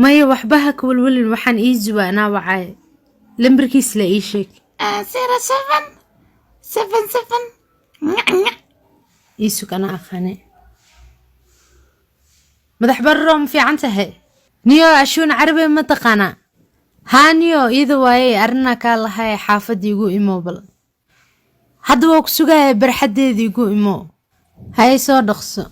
Maya, waxba ha ka welwelin, waxaan easy waa anaa wacay. Lambarkiis la ii sheeg. 0777 nyac nyac. Ii sug, anaa aqaane. Madax bararo, ma fiican tahay niyo? Ashuun Carabi ma taqaanaa? Haa niyo, iyada waaye. Arrinaa kaa lahay, xaafadda igu imo. Bal hadda waa ku sugaya, barxaddeeda igu imo. Hay, soo dhaqso.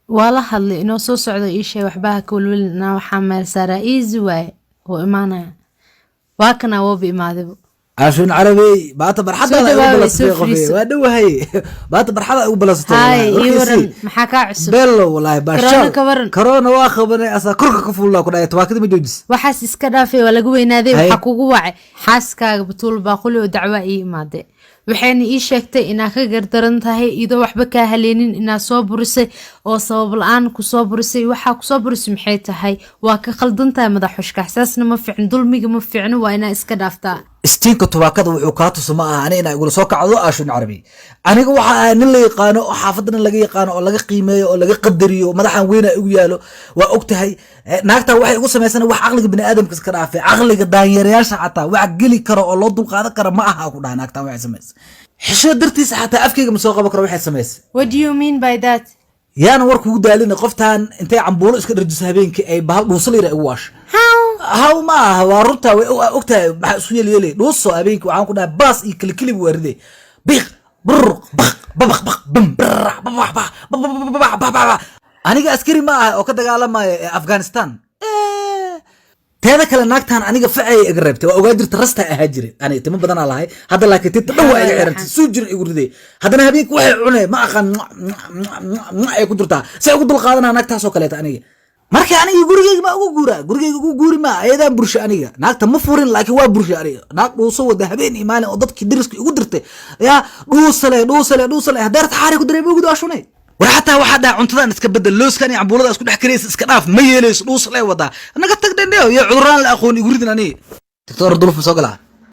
Waa la hadlay, inoo soo socdo ii sheeg. Waxba ha ka welwelin, anaa waxaa meel saaraa, easy waaye, wuu imaanaya. Waa kanaa, wooba imaadayba. Caashuun Carabey, maanta barxadda Soo igu dhawaaway, balansatay. soo Qofey fariiso. Waa dhowahay, maanta barxada igu balansatay. Haay, wallahi. ii waran. Warkiisii. Maxaa kaa cusub? Bello wallahi. Corona Baashaal. ka waran? Corona waa qabanay, asaa korka ka fuulaa ku dhahay, tabaakada ma joojis. Waxaas iska dhaafay, waa laga weynaaday. Haye. Waxaa kugu wacay xaaskaaga Batuul Baaquli oo dacwa ii imaaday, waxayna ii sheegtay inaa ka gardaran tahay, iyadoo waxba kaa haleenin inaa soo burisay oo sabab la-aan kusoo burisay. Waxaa kusoo burisay maxay tahay? Waa ka khaldan tahay, madax xushkax, saasna ma fiicno, dulmiga ma fiicno, waa inaa iska dhaaftaa. Istiinka tubaakada wuxuu kaa tuso ma aha ani inaa igula soo kacdo. Aashuun Carabi, aniga waxa ahay nin la yaqaano oo xaafadana laga yaqaano oo laga qiimeeyo oo laga qadariyo. Madaxan weyna igu yaalo, waa og tahay. Naagtaa waxay igu samaysana wax caqliga biniaadamka iska dhaafay, caqliga daanyeerayaasha xataa wax geli karo oo loo dulqaadan karo ma aha. Ku dhaha, naagtaa waxay samaysay xishoo dartiisa xataa afkeyga ma soo qaban karo waxay samaysay. What do you mean by that? Yaana war kugu daalina, qoftaan intay cambuulo iska dharjiso habeenkii ay bahal dhuuso layira igu waasho. Haw ma aha, waa runta, way ogtahay. Maxaa isku yeelyeelay? Dhuuso habeenkii, waxaan ku dhahay baas iyo kilikili waa riday, biiq brr baq babaq baq bam brr babaq baq babaq babaq babaq. Aniga askari ma aha oo ka dagaalamaya ee Afghanistan. Teeda kale, naagtan aniga facay iga reebtay, waa ogaa jirta, rasta ahaa jiray ani, timo badanaa lahay hadda, laakiin tinta dhan waa iga xirantay, suu jirin igu riday. Haddana habeenkii waxay cunay ma aqaan ay ku jirtaa, say ugu dulqaadanaa naagtaasoo kaleeta. Aniga marka aniga gurigeyga ma ugu guuraa? Gurigeyga ugu guuri ma, ayadaan burshe. Aniga naagta ma furin, laakiin waa burshe. Aniga naag dhuuso wada habeen iyo maalin oo dadkii dariska igu dirtay, yaa dhuusale dhuusale dhuusale, hadeerta xaari ku dareema ugu daashunay. War xataa waxaa dhaha cuntadan iska bedel, looskan iyo cambuulada isku dhex karaysa iska dhaaf, ma yeelayso, dhuusale wadaa. Naga tag dhendheo iyo cuduraan la aqoon igu ridin. Aniga doctor Duluf ma soo galaa?